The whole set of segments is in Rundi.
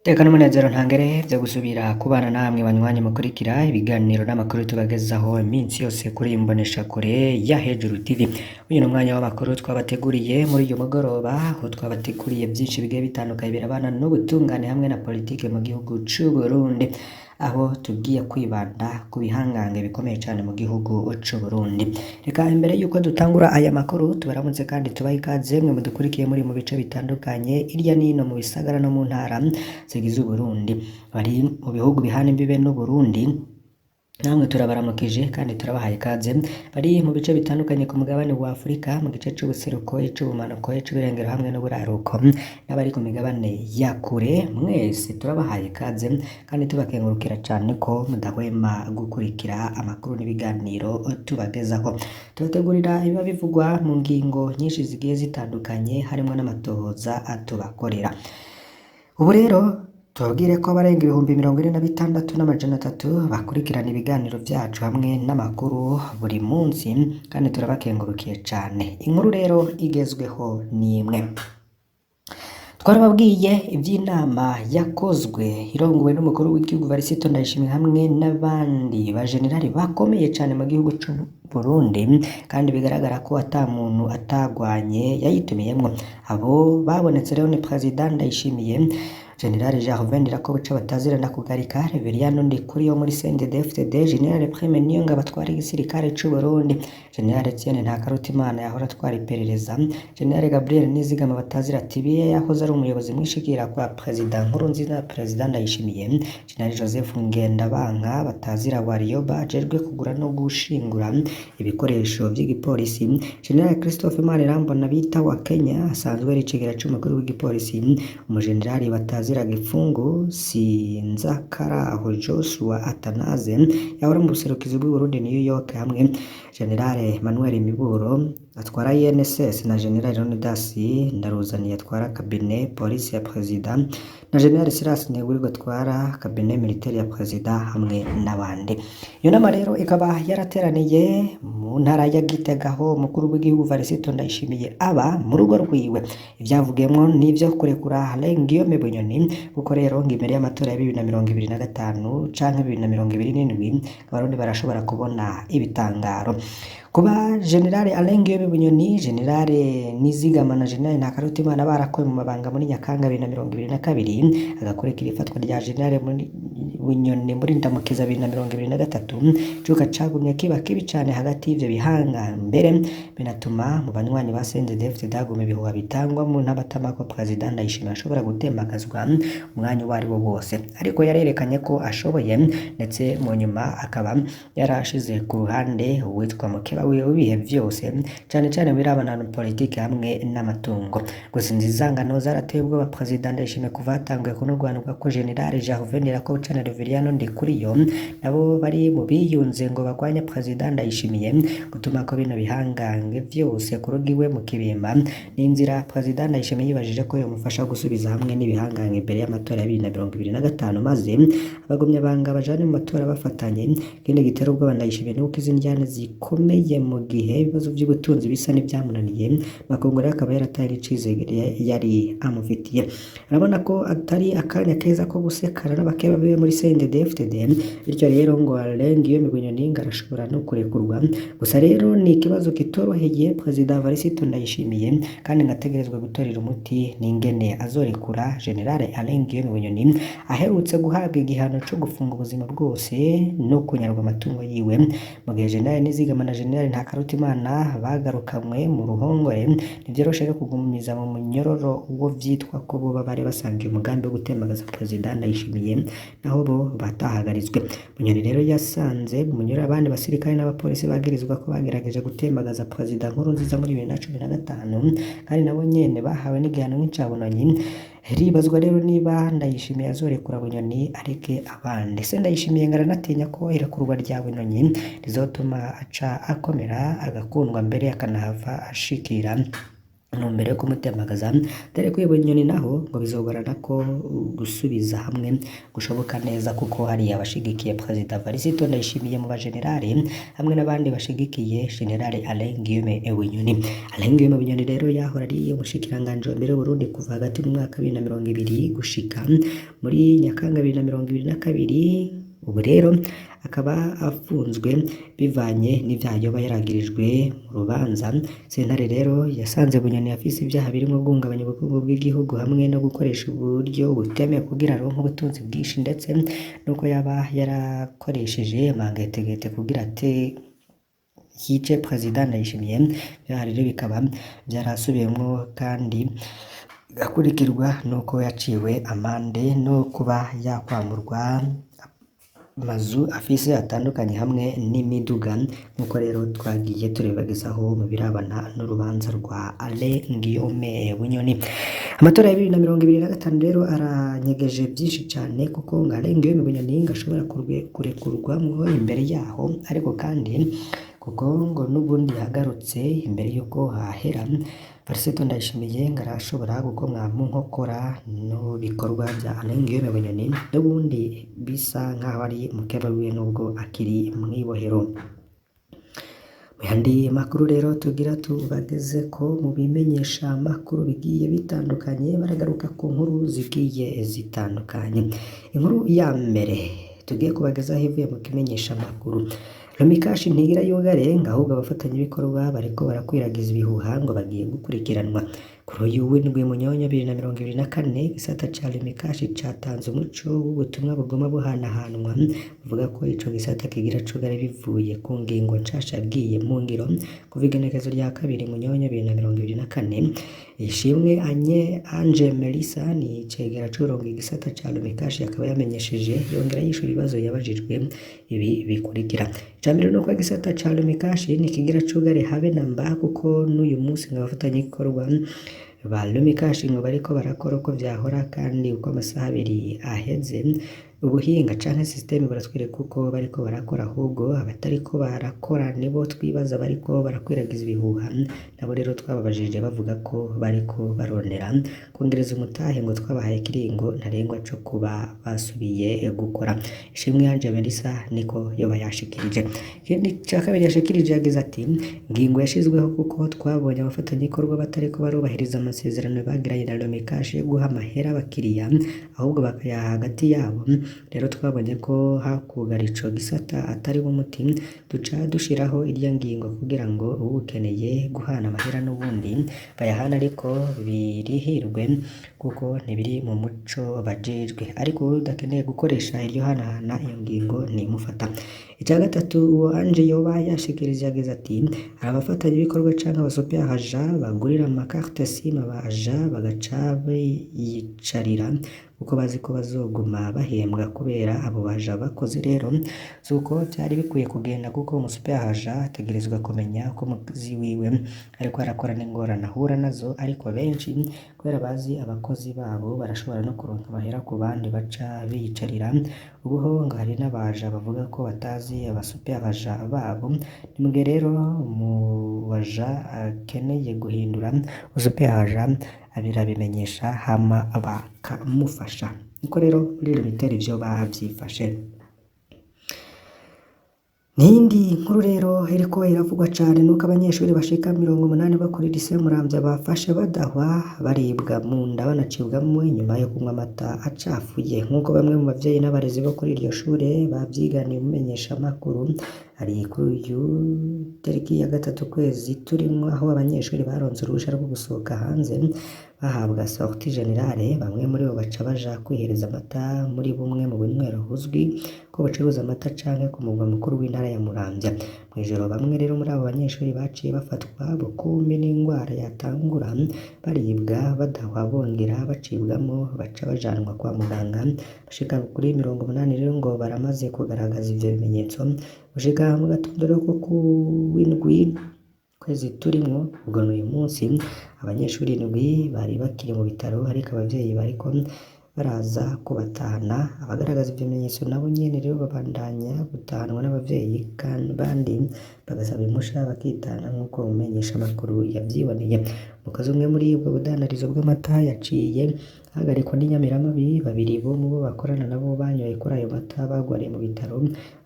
Teka n'umunezero ntangere vyo gusubira kubana namwe banywanyi mukurikira ibiganiro n'amakuru tubagezaho iminsi yose kuri iyi mboneshakure ya Hejuru TV. Uyu ni umwanya w'amakuru twabateguriye muri uyu mugoroba, aho twabateguriye vyinshi bigiye bitandukanye birabana n'ubutungane hamwe na politike mu gihugu c'u Burundi, aho tugiye kwibanda ku bihangange bikomeye cane mu gihugu c'u Burundi. Reka imbere yuko dutangura aya makuru tubaramutse kandi tubahe ikaze mwe mudukurikiye muri mu bice bitandukanye irya nino mu bisagara no mu ntara zigize Uburundi. Bari mu bihugu bihana imbibe n'Uburundi, namwe turabaramukije kandi turabahaye ikaze. Bari mu bice bitandukanye ku mugabane wa Afurika, mu gice c'ubuseruko, ic'ubumanuko, ic'uburengero hamwe n'uburaruko, n'abari ku migabane ya kure, mwese turabahaye ikaze kandi tubakengurukira cane ko mudahwema gukurikira amakuru n'ibiganiro tubagezaho. Tubategurira ibiba bivugwa mu ngingo nyinshi zigiye zitandukanye, harimwo n'amatohoza tubakorera. Ubu rero tubabwire ko abarenga 46,300 bakurikirana ibiganiro vyacu hamwe n'amakuru buri munsi, kandi turabakengurukiye cane. Inkuru rero igezweho ni imwe. Twarababwiye ivy'inama yakozwe irongowe n'umukuru w'igihugu Varisito Ndayishimiye hamwe n'abandi bajenerali bakomeye cane mu gihugu c'u Burundi, kandi bigaragara ko ata muntu atagwanye yayitumiyemwo. Abo babonetse rero ni Perezida Ndayishimiye, General Gervais Ndirakobuca batazirana kugarika, Reveriyano Ndikuriyo muri CNDD-FDD, General Prime Niyongabo atwara igisirikare c'u Burundi, General Etienne Ntakarutimana yahora atwara iperereza, General Gabriel Nizigama batazira Tibiye yahoze ari umuyobozi mwishikira kwa Perezida Nkurunziza na Perezida Ndayishimiye, General Joseph Ngendabanka batazira Warioba ajejwe kugura no gushingura ibikoresho vy'igipolisi, General Christophe Manirambona bita wa Kenya asanzwe ari icegera c'umukuru w'igipolisi, umujenerali batazira Gifungu Sinzakaraho Joshua Atanaze yahora mu buserukizi bw'u Burundi New York, hamwe General Emmanuel Miburo atwara INSS na General Leonidas Ndaruzaniye atwara cabinet police ya Perezida na General Silas Ntigurirwa atwara cabinet militaire ya Perezida hamwe n'abandi. Iyo nama rero ikaba yarateraniye mu ntara ya Gitega aho umukuru w'igihugu Varisito Ndayishimiye aba mu rugo rwiwe. Ivyavugiyemwo n'ivyo kurekura Alain Guillaume Bunyoni, kuko rero ngo imbere y'amatora ya 2025 canke 2027 abarundi barashobora kubona ibitangaro. Kuba General Alain Guillaume Bunyoni, General Nizigama na General Ntakarutimana barakuwe mu mabanga muri Nyakanga 2022, agakurikira ifatwa rya General Bunyoni muri Ndamukiza 2023, icuka cagumye kiba kibi cane hagati y'ivyo bihanga, mbere binatuma mu banywanyi ba CNDD-FDD haguma ibihuha bitangwa mu ntamatama ko Perezida Ndayishimiye ashobora gutemakazwa umwanya uwo ari wo wose. Ariko yarerekanye ko ashoboye, ndetse mu nyuma akaba yarashize ku ruhande uwitwa mukeba wiwe w'ibihe vyose, cane cane birabana na politike hamwe n'amatungo. Gusa inzangano zarateye ubwoba Perezida Ndayishimiye kuva hatanguye kunurwanirwa ko General Gervais Ndirakobuca na Reveriyano Ndikuriyo nabo bari mu biyunze ngo bagwanye Perezida Ndayishimiye, gutuma ko bino bihangange vyose ku rugo iwe mu Kibimba n'inzira Perezida Ndayishimiye yibajije ko yomufasha gusubiza hamwe n'ibihangange imbere y'amatora ya 2025, maze abagumyabanga bajane mu matora bafatanye. Ikindi gitera ubwoba Ndayishimiye nuko izi ndyane zikomeye mu gihe ibibazo vy'ubutunzi bisa n'ivyamunaniye, Makungu rero akaba yarataye n'icizere yari amufitiye. Arabona ko atari akanya keza ko gusekana n'abakeba biwe muri CNDD-FDD, bityo rero ngo Alain Guillaume Bunyoni ngo arashobora no kurekurwa. Gusa rero ni ikibazo kitoroheye Perezida Varisito Ndayishimiye, kandi ngo ategerezwa gutorera umuti n'ingene azorekura General Alain Guillaume Bunyoni aherutse guhabwa igihano co gufunga ubuzima bwose no kunyarwa amatungo yiwe, mu gihe General Nizigama na General Ntakarutimana bagarukamwe mu ruhongore. Ntivyoroshe rero kugumiza mu munyororo uwo vyitwa ko boba bari basangiye umugambi wo gutemagaza Perezida Ndayishimiye, naho bo batahagarizwe. Bunyoni rero yasanze mu munyororo abandi basirikare n'abapolisi bagirizwa ko bagerageje gutembagaza Perezida Nkurunziza muri 2015, kandi nabo nyene bahawe n'igihano nk'icabononyi. Hiribazwa rero niba Ndayishimiye azorekura Bunyoni areke abandi. Se Ndayishimiye ngo aranatinya ko irekurwa rya Bunyoni rizotuma aca akomera agakundwa, mbere akanahava ashikira Intumbero yo kumutembagaza dore ko Bunyoni naho ngo bizogorana ko gusubiza hamwe gushoboka neza, kuko hari abashigikiye Perezida Varisito Ndayishimiye mu bajenerali hamwe n'abandi bashigikiye General Alain Guillaume Bunyoni. Alain Guillaume Bunyoni rero yahora ari umushikiranganji wa mbere w'Uburundi kuva hagati mu mwaka 2020 gushika muri Nyakanga 2022. Ubu rero akaba afunzwe bivanye n'ivyaha yoba yaragirijwe mu rubanza. Sentare rero yasanze Bunyoni afise ivyaha birimwo guhungabanya ubukungu bw'igihugu hamwe no gukoresha uburyo butemewe kugira aronke ubutunzi bwinshi, ndetse nuko yaba yarakoresheje amangetegete kugira ate yice Perezida Ndayishimiye. Ivyaha rero bikaba vyarasubiyemwo kandi bigakurikirwa nuko yaciwe amande no kuba yakwamurwa amazu afise atandukanye hamwe n'imiduga, nk'uko rero twagiye turibagezaho mu birabana n'urubanza rwa Alain Guillaume Bunyoni. Amatora ya 2025 rero aranyegeje vyinshi cane, kuko ngo Alain Guillaume Bunyoni ngo ashobora kurekurwamwo imbere yaho, ariko kandi kuko ngo n'ubundi yagarutse imbere y'uko hahera, Varisito Ndayishimiye ngo arashobora gukomwa mu nkokora n'ibikorwa vya Alain Guillaume Bunyoni, n'ubundi bisa nkaho ari mukeba wiwe nubwo akiri mw'ibohero. Mu yandi makuru rero tugira tubagezeko mu bimenyesha makuru bigiye bitandukanye, baragaruka ku nkuru zigiye zitandukanye. Inkuru ya mbere tugiye kubagezaho ivuye mu kimenyesha makuru, Lumikashi ntigira yugare ngo ahubwo abafatanyabikorwa bariko barakwiragiza ibihuha ngo bagiye gukurikiranwa. Kuri uyu w'indwi Munyonyo 2024, igisata ca Lumikashi catanze umuco w'ubutumwa buguma buhanahanwa buvuga ko ico gisata kigira cugare bivuye ku ngingo nshasha yagiye mu ngiro kuva igenekerezo rya 2 Munyonyo 2024. Ishimwe Ange Melissa ni icegera c'urongoye igisata ca Lumikashi, akaba yamenyesheje yongera yishura ibibazo yabajijwe ibi bikurikira. Icambere nuko igisata ca Lumikashi ntikigira cugare habe namba, kuko n'uyu munsi ngo abafatanyabikorwa ba Lumikashi ngo bariko barakora uko vyahora, kandi uko amasaha abiri aheze ubuhinga canke systeme baratwereka uko bariko barakora, ahubwo abatariko barakora nibo twibaza bariko barakwiragiza ibihuha. Nabo rero twababajije bavuga ko bariko barondera kongereza umutahe, ngo twabahaye ikiringo ntarengwa co kuba basubiye gukora. Ishimwe Ange Melissa niko yoba yashikirije. Ikindi ca kabiri yashikirije yagize ati: ingingo yashizweho kuko twabonye abafatanyabikorwa batariko barubahiriza amasezerano bagiranye na Lumikashi yo guha amahera abakiriya, ahubwo bakayaha hagati yabo. Rero twabonye ko hakugara ico gisata atari wo muti, duca dushiraho irya ngingo kugira ngo uwukeneye guhana amahera n'ubundi bayahana, ariko birihirwe kuko ntibiri mu muco bajejwe. Ariko uwudakeneye gukoresha iryo hanahana, iyo ngingo ntimufata. Ica gatatu uwo Ange yoba yashikirije yagize ati: hari abafatanyabikorwa canke aba super agent bagurira ama carte sim aba agent bagaca biyicarira kuko bazi ko bazoguma bahembwa kubera abo baja bakoze. Rero suko vyari bikwiye kugenda, kuko umu super agent ategerezwa kumenya ko umukozi wiwe ariko arakora n'ingorane ahura nazo, ariko benshi kubera bazi abakozi babo barashobora no kuronka amahera ku bandi baca biyicarira. Ubu ho ngo hari n'abaja bavuga ko batazi aba super agent babo. Ni mugihe rero umubaja akeneye guhindura super agent abirabimenyesha hama bakamufasha. Niko rero muri Lumitel ivyo bavyifashe. N'iyindi nkuru rero iriko iravugwa cane nuko abanyeshuri bashika 80 bo kuri lycée Muramvya bafashe badahwa, baribwa mu nda banacibwamwo inyuma yo kunywa amata acafuye, nk'uko bamwe mu bavyeyi n'abarezi bo kuri iryo shure bavyiganiye umumenyeshamakuru. Hari kuri uyu tariki ya 3 ukwezi turimwo, aho abanyeshuri baronse uruhusha rwo gusohoka hanze bahabwa sortie générale. Bamwe muri bo baca baja kwihereza amata muri bumwe mu bunywero buzwi ko bucuruza amata canke ku mugwa mukuru w'intara ya Muramvya. Mw'ijoro bamwe rero muri abo banyeshuri baciye bafatwa bukumbi n'ingwara yatangura, baribwa badahwa bongera bacibwamwo, baca bajanwa kwa muganga. Bashika kuri 80 rero ngo baramaze kugaragaza ivyo bimenyetso gushika mu gatondo rero ko kuw'indwi kwezi turimwo, ubwo n'uyu munsi, abanyeshuri 7 bari bakiri mu bitaro, ariko abavyeyi bariko baraza kubatahana. Abagaragaza ivyo bimenyetso nabo nyene rero babandanya gutahanwa n'abavyeyi, kandi abandi bagasaba impusha bakitana nk'uko umumenyeshamakuru yavyiboneye. Umukozi umwe muri ubwo budandarizo bw'amata yaciye ahagarikwa n'inyamiramabi, babiri bo mubo bakorana nabo banyoye kuri ayo mata bagwariye mu bitaro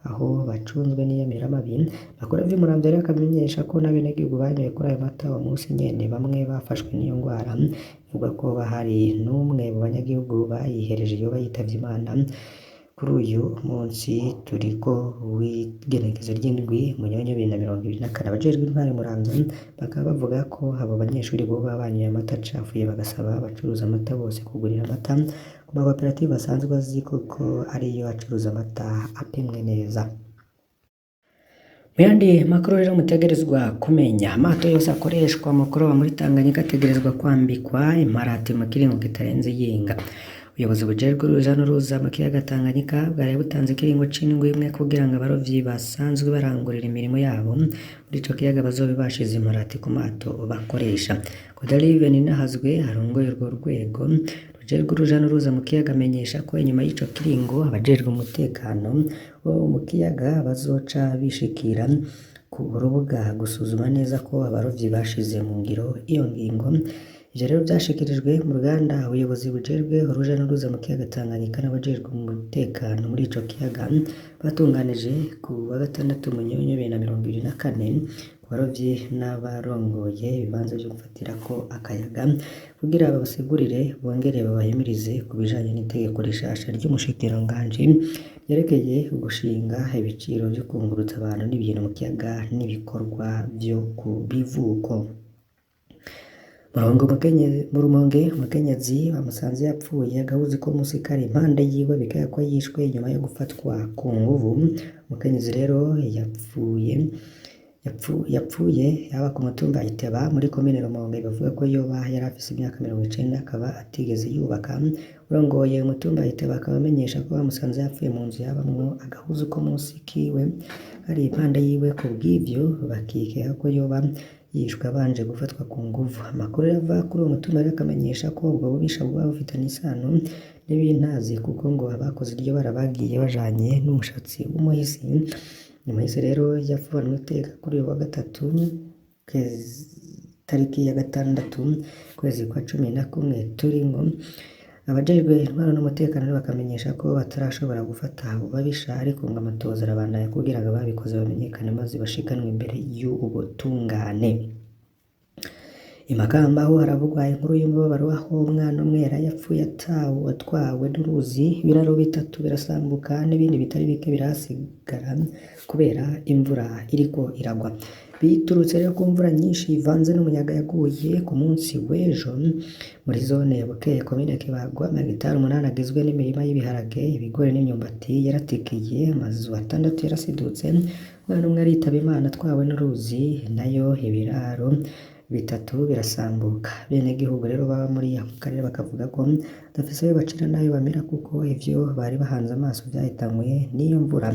aho bacunzwe n'inyamiramabi. Makuru ava i Muramvya rero akamenyesha ko n'abenegihugu banyoye kuri ayo mata uwo munsi nyene bamwe bafashwe n'iyo ngwara, bivugwa ko hari n'umwe mu banyagihugu bayihereje yoba yitavye Imana. Kuri uyu munsi turiko w'igenekezo ry'indwi Munyonyo 2024, abajejwe intwaro i Muramvya bakaba bavuga ko abo banyeshuri boba banyoye amata acafuye, bagasaba abacuruza amata bose kugurira amata ku makoperative asanzwe azi kuko ariyo acuruza amata apimwe neza. Mu yandi makuru rero mutegerezwa kumenya, amato yose akoreshwa mu kuroba muri Tanganyika ategerezwa kwambikwa imparati mu kiringo kitarenze iyinga. Ubuyobozi bujejwe uruja n'uruza mu kiyaga Tanganyika bwaraye butanze ikiringo c'indwi imwe kugira ngo abarovyi basanzwe barangurira imirimo yabo muri ico kiyaga bazobe bashize imparati ku mato bakoresha. Godelive Ninahazwe arongoye urwo rwego rujejwe uruja n'uruza mu kiyaga amenyesha ko inyuma y'ico kiringo abajejwe umutekano bo mu kiyaga bazoca bishikira ku rubuga gusuzuma neza ko abarovyi bashize mu ngiro iyo ngingo. Ivyo rero vyashikirijwe mu ruganda ubuyobozi bujejwe uruja n'uruza mu kiyaga Tanganyika n'abajejwe umutekano muri ico kiyaga batunganije ku wa gatandatu Munyonyo 2024 ku barovyi n'abarongoye ibibanza vyo gufatirako akayaga kugira babasigurire bongere babahimirize ku bijanye n'itegeko rishasha ry'umushikiranganji ryerekeye ugushinga ibiciro vyo kunguruza abantu n'ibintu mu kiyaga n'ibikorwa vyo ku bivuko. Mu Rumonge umukenyezi bamusanze yapfuye agahuzu ko musi kari impande yiwe bikekwa ko yishwe inyuma yo gufatwa ku nguvu. Umukenyezi rero yapfuye yaba ku mutumba Iteba muri komine Rumonge, bavuga ko yoba yari afise imyaka 90 akaba atigeze yubaka. Urongoye umutumba Iteba akaba amenyesha ko bamusanze yapfuye mu nzu yabamwo agahuzu ko musi kiwe kari impande yiwe, kubw'ivyo bakikeka ko yoba yishwe abanje gufatwa ku nguvu. Amakuru ava kuri uwo mutumba rero akamenyesha ko ubwo bubisha bwoba bufitanye isano n'ibintazi kuko ngo abakoze iryo bara bagiye bajanye n'umushatsi w'umuhisi. Umuhisi rero yapfubanwe iteka kuri uyu wa gatatu tariki ya 6 ukwezi kwa 11 turimwo. Abajejwe intwaro n'umutekano rero bakamenyesha ko batarashobora gufata abo babisha, ariko ngo amatohoza arabandanya kugira ngo ababikoze bamenyekane maze bashikanwe imbere y'ubutungane. I Makamba ho haravugwa inkuru y'umubabaro aho umwana umwe yaraye yapfuye atwawe n'uruzi, ibiraro bitatu birasambuka n'ibindi bitari bike birahasigara kubera imvura iriko iragwa. Biturutse rero ku mvura nyinshi ivanze n'umuyaga yaguye ku munsi w'ejo muri zone ya Bukeye komine Kibago, amahegitari 8 agizwe n'imirima y'ibiharage, ibigori n'imyumbati yaratikiye, amazu 6 yarasidutse, umwana umwe aritaba Imana atwawe n'uruzi, nayo ibiraro bitatu birasambuka. Abenegihugu rero baba muri ako karere bakavuga ko badafise ayo bacira n'ayo bamira kuko ivyo bari bahanze amaso vyahitanywe n'iyo mvura.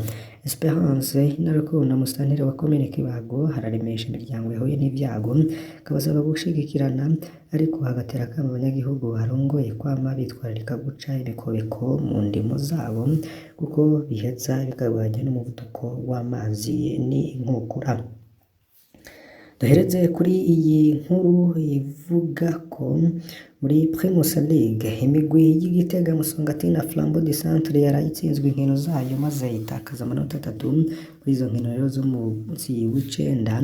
Esperance Inarukundo musitanteri wa komine Kibago araremesha imiryango yahuye n'ivyago, akabasaba gushigikirana ariko agatera akamo abanyagihugu barongoye kwama bitwararika guca imikobeko mu ndimo zabo kuko biheza bikagabanya n'umuvuduko w'amazi n'inkukura. Duhereze kuri iyi nkuru ivuga ko muri Primus League imigwi y'Igitega, Musongati na Flambeau du Centre yaraye itsinzwe inkino zayo maze itakaza amanota 3 muri izo nkino rero zo mu munsi w'icenda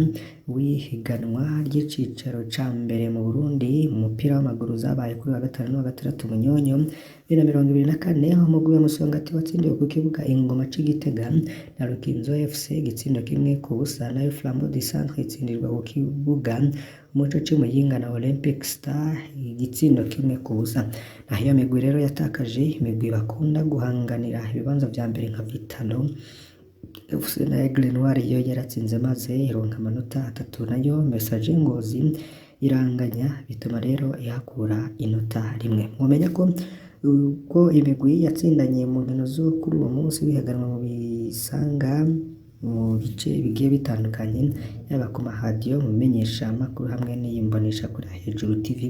w'ihiganwa ry'icicaro ca mbere mu Burundi mu mupira w'amaguru zabaye kuri wa gatanu n'uwa gatandatu Munyonyo 2024. Umugwi wa Musongati watsindiwe ku kibuga Ingoma c'Igitega na Rukinzo FC igitsindo 1-0, nayo Flambeau du Centre itsindirwa ku kibuga Umuco c'Imuyinga na Olympic Star igitsindo 1-0. Naho iyo migwi rero yatakaje imigwi bakunda guhanganira ibibanza vya mbere nka Vitalo FC na Aigle Noir yo yaratsinze maze ironka amanota 3, nayo Messager Ngozi iranganya bituma rero ihakura inota 1. Mwomenya ko uko imigwi yatsindanye mu nkino zo kuri uwo munsi w'ihiganwa mu bisanga mu bice bigiye bitandukanye, yaba ku maradiyo, mu bimenyeshamakuru hamwe n'iyi mboneshakure Hejuru TV.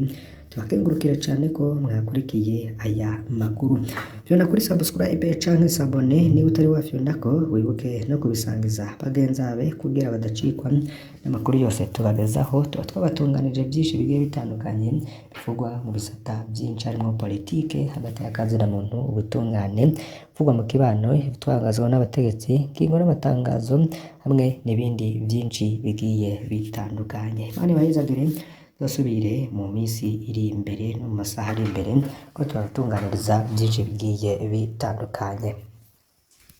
Tubakengurukire cane ko mwakurikiye aya makuru. Fyonda kuri subscribe canke s'abonner niba utari wafyondako, wibuke no kubisangiza bagenzabe kugira badacikwa n'amakuru yose tubagezaho. Tuba twabatunganije vyinshi bigiye bitandukanye bivugwa mu bisata vyinshi harimwo politike, hagati y'akazina muntu, ubutungane, ibivugwa mu kibano, ibitangazwa n'abategetsi, ingingo n'amatangazo hamwe n'ibindi vyinshi bigiye bitandukanye. Imana ibahezagire, tuzosubire mu minsi iri imbere no mu masaha ari imbere ko tubatunganiriza vyinshi bigiye bitandukanye.